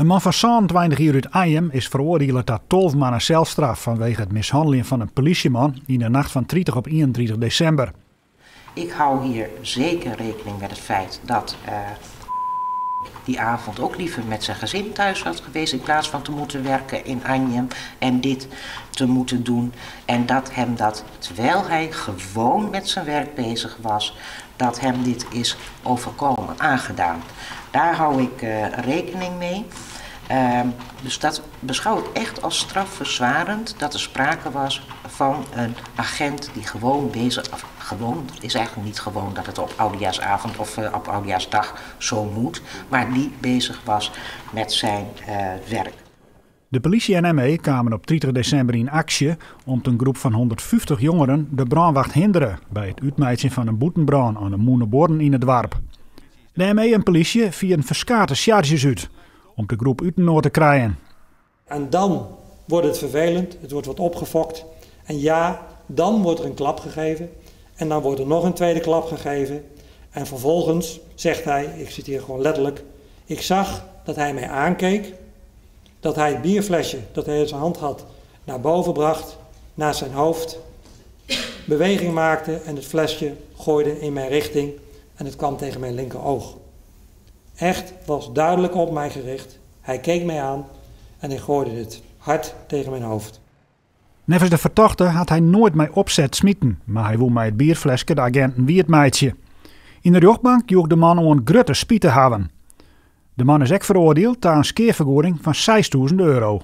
In man fan 27 jier út Anjum is feroardiele ta 12 moanne selstraf fanwege it mishanneljen fan in polysjeman yn de nacht fan 30 op 31 desimber. Ik hou hier zeker rekening met het feit dat uh, die avond ook liever met zijn gezin thuis had geweest in plaats van te moeten werken in Anjum en dit te moeten doen. En dat hem dat, terwijl hij gewoon met zijn werk bezig was, dat hem dit is overkomen, aangedaan. Daar hou ik uh, rekening mee. Uh, dus dat beschouw ik echt als strafverzwarend dat er sprake was van een agent die gewoon bezig, of gewoon, het is eigenlijk niet gewoon dat het op oudejaarsavond of uh, op oudejaarsdag zo moet, maar die bezig was met zijn uh, werk. De politie en ME kamen op 30 desimber yn aksje om't in groep fan 150 jongeren de brânwacht hindere by it útmeitsjen fan in bûtenbrân oan de Mûnebuorren yn it doarp. De ME en polysje fierden ferskate sjarzjes út om de groep útinoar te krijen. En dan wordt het vervelend, het wordt wat opgefokt. En ja, dan wordt er een klap gegeven. En dan wordt er nog een tweede klap gegeven. En vervolgens zegt hij, ik citeer gewoon letterlijk: Ik zag dat hij mij aankeek, dat hij het bierflesje dat hij in zijn hand had naar boven bracht, naar zijn hoofd, beweging maakte en het flesje gooide in mijn richting en het kwam tegen mijn linkeroog. Echt was duidelijk op mij gericht. Hij keek mij aan en hij gooide het hard tegen mijn hoofd. Neffens de fertochte hat hy noait mei opset smiten, mar hy woe mei it bierfleske de aginten wiet meitsje. Yn de rjochtbank joech de man oan grutte spyt te hawwen. De man is ek feroardiele ta in skeafergoeding fan 6000 euro.